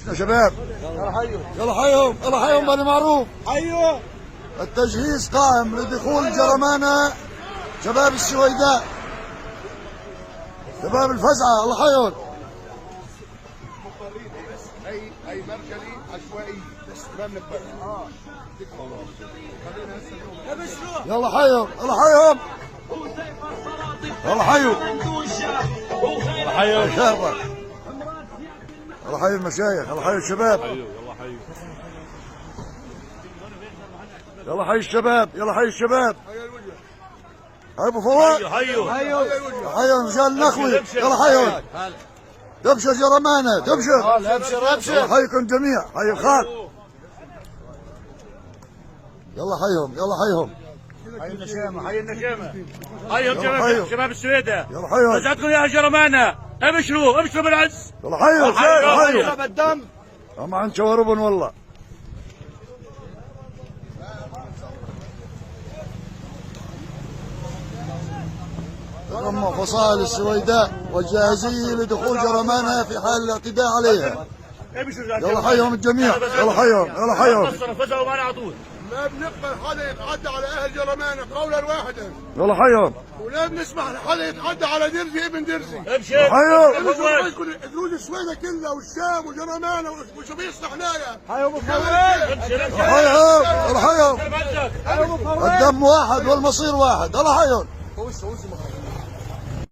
يا شباب، يلا حيهم، يلا حيهم بني معروف. ايوه. التجهيز قائم لدخول جرمانة. شباب السويداء، شباب الفزعة، الله حيهم. هي مرجلي عشوائي بس ما بنقبلها. يلا حيهم، يلا حيهم، يلا حيهم. حيو. شابك، الله حي المشايخ، الله حي الشباب. يلا حيو. يلا حي الشباب، يلا حي الشباب. هاي ابو فواز. حيو. حي رجال النخوي، يلا حيهم. تبشر جرمانة، تبشر. ابشر ابشر. حيكم جميع، حي الخال. يلا حيهم، يلا حيهم. حي النشامه، حي النشامه. حيهم. يلا شباب حيو. شباب السويدة. يلا حيهم. رجعتكم يا جرمانة، ابشروا ابشروا بالعز. يلا حيهم، يلا حيهم. الدم. هم عن شواربهم والله. تجمع فصائل السويداء والجاهزية لدخول جرمانها في حال الاعتداء عليها. ابشروا يا يلا حيهم الجميع، يلا حيهم، يلا حيهم. فزعوا معنا على طول. ما بنقبل حدا يتعدى على اهل جرمانه قولا واحدا. يلا حيهم. ولا بنسمح لحدا يتعدى على درزي ابن درزي. ابشر. حيو. دروز السويدة كلها والشام وجرمانه وشبيص حنايا. ابشر ابشر. حيهم، يلا حيهم. بعزك. الدم واحد والمصير واحد، يلا حيهم.